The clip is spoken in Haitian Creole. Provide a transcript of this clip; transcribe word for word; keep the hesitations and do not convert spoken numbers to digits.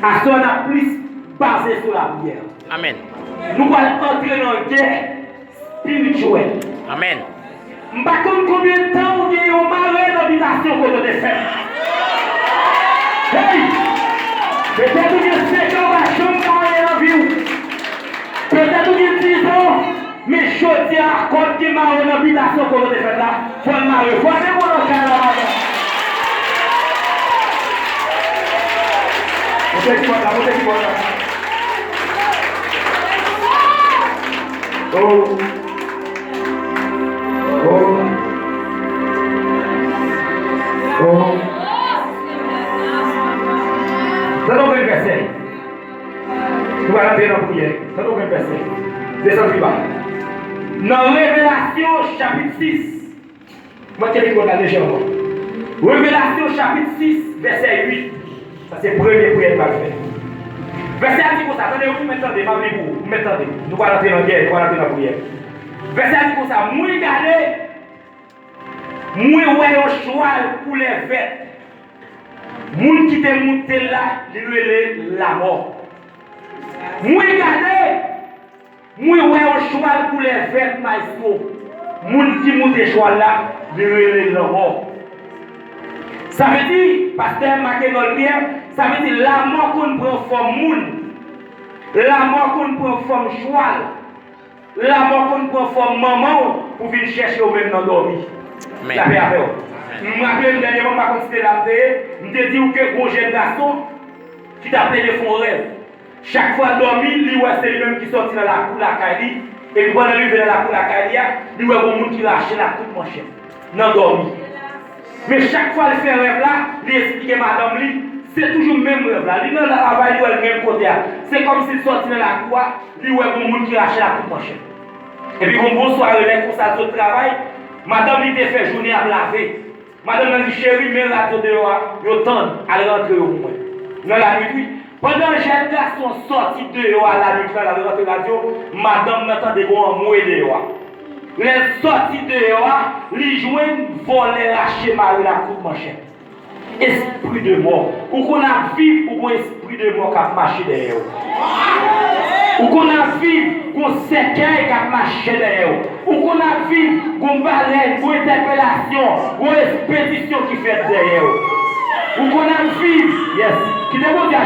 Aswè a n ap plis baze sou lapriyè. Amèn. Nou pral antre nan gè espirityèl. Amèn. M pa konn konbyen tan ou gen yon mare nan bitasyon kote w te fèt. Hey! Petèt ou gen senk an, ou pa janm mare nan vi w. Petèt ou gen diz an, men jodi a, kòm gen mare nan bitasyon kote w te fèt la, fò l mare. Fò l dekouvri kay la maten. Monte ki pòt la, monte ki pòt la. Oh. Oh. Oh. Tande yon grenn vèsè. Nou pral antre nan priyè. Tande yon grenn vèsè. Desann pi ba. Nan Revelasyon chapit sis, mwen te li konn la lejèman. Revelasyon chapit sis, vèsè uit. Sa se premye priyè nou pral fè. Vèsè a di konsa, tande wi, ou mèt tande, m ap li pou ou, ou mèt tande. Nou pral antre nan gè, nou pral antre nan priyè. Vèsè a di konsa, mwen gade, mwen wè yon chwal koulè vèt. Moun ki te moute l la, li rele Lamò. Mwen gade, mwen wè yon chwal koulè vèt, maestro. Moun ki moute chwal la, li rele Lanmò. Sa vle di, pastè Makenòl Pyè, sa vle di lanmò konn pran fòm moun. Lanmò konn pran fòm chwal. Lanmò konn pran fòm manman w pou vin chèche w menm nan dòmi. Lapè avè w. M raple m dènyèman, m pa konn si se la m te ye, m te di w ke gon jèn gason ki t ap plede fè yon rèv. Chak fwa l dòmi, li wè se li menm ki sòti nan lakou lakay li, epi pandan li rive nan lakou lakay li a, li wè gon moun ki rache l ak kout manchèt nan dòmi. Men chak fwa l fè rèv la, li esplike madanm li, se toujou menm rèv la. Li nan travay, li wè l menm kote a. Se kòmsi l sòti nan lakou a, li wè gon moun ki rache l ak kout manchèt. Epi gon bon sware, lè konsa l sot travay, madanm li te fè jounen ap lave. Madanm nan di, cheri, men radyo deyò a, yo tann, al rantre yo pou mwen. Nan lanwit, wi. Pandan jèn gason sòti deyò a lanwit la, l al rantre radyo, madanm nan tande gon anmwe deyò a. Lè l sòti deyò a, li jwenn vòlè rache mari l ak kout manchèt. Espri de mò. Ou konn ap viv, ou gon espri de mò k ap mache dèyè w. Ou konn ap viv, gon sèkèy k ap mache dèyè w. Ou konn ap viv, gon balèn, gon entèpelasyon, gon espedisyon ki fèt dèyè w. Ou konn ap viv, yes, kite Bondye